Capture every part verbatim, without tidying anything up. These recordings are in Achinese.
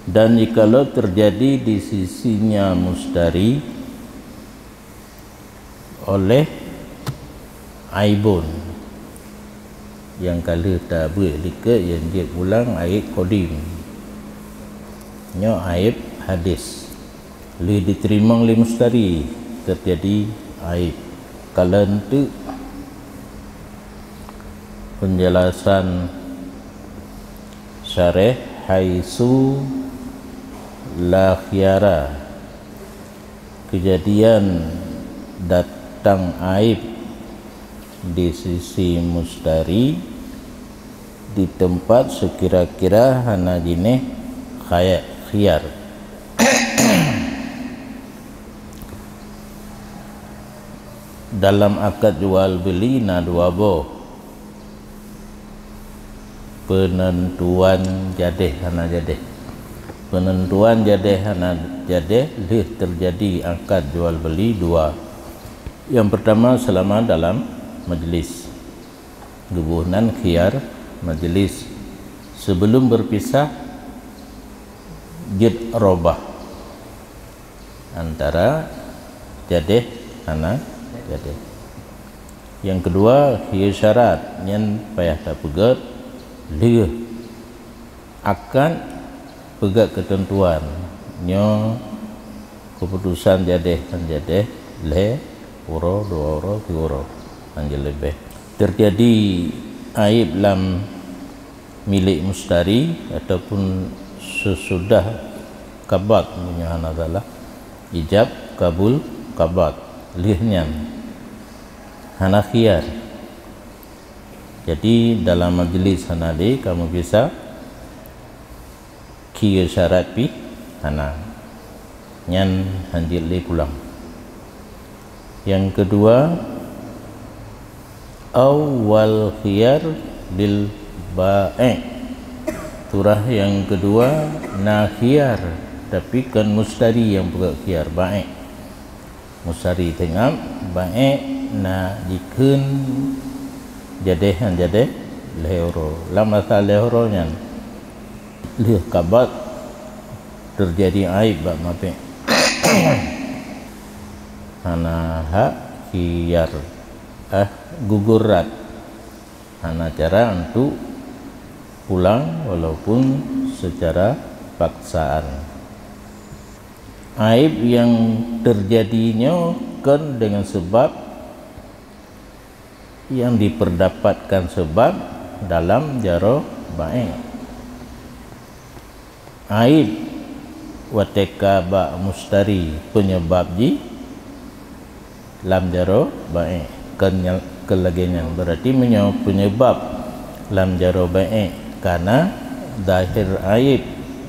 Dan jikalau terjadi di sisinya mustari oleh aibun, nyang ka lheueh tabeuet likot nyang jeuet pulang aib kodim, nyoe aib hadis, lheueh jiteurimong lé mustari terjadi aib. Kalon teuk penjelasan syarah, haitsu la khiyara, kejadian datang aib di sisi mustari di tempat sekira-kira hana jinéh khaya-, khiyar. Dalam akad jual beuli na dua boh, penentuan jadéh hana jadéh. Penentuan jadéh hana jadéh lheueh terjadi akad jual beuli dua. Yang pertama, selama dalam majlis, geuboh nan khiyar majlis. Sebelum berpisah, jeuet robah antara jadéh hana jadéh. Yang kedua, khiyar syarat, nyan payah tapeugét lheueh akad peugét keuteuntuan. Nyoe keuputusan jadéh hana jadéh lhée uroe, dua uroe, siuroe, hana leubeh. Terjadi aib lam milék mustari ataupun sesudah qabad, meunyoe hana salah, ijab kabul qabad, lheueh nyan hana khiyar. Jadi, dalam majlis hana lé kamoe bisa khiyar syarat pih hana. Nyan hana jeuet lé pulang. Yang kedua, awal khiyar lil ba'i'. Surah yang kedua na khiyar, tapi kon mustari nyang peugét khiyar, ba'i'. Mustari teungab, ba'i' na jikheun jadéh hana jadéh lhée uroe. Lam masa lhée uroe nyan lheueh qabad terjadi aib bak mabée'. Hana hak khiyar, ah, gugur rad. Hana cara untuk pulang walaupun secara paksaan. Aib nyang terjadi nyoe kon deungon seubab nyang diperdapatkan seubab dalam jaroe ba'i'. Aib watée ka bak mustari peunyeubab jih lam jaroe ba'i'. Kon nya-, kon lagée nyan, beurati meunyoe peunyeubab lam jaroe ba'i' kana zahir aib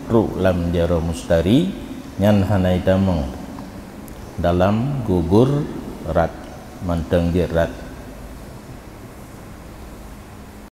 trok lam jaroe mustari, nyan hana jitamong dalam gugur rad, mantong jeuet rad.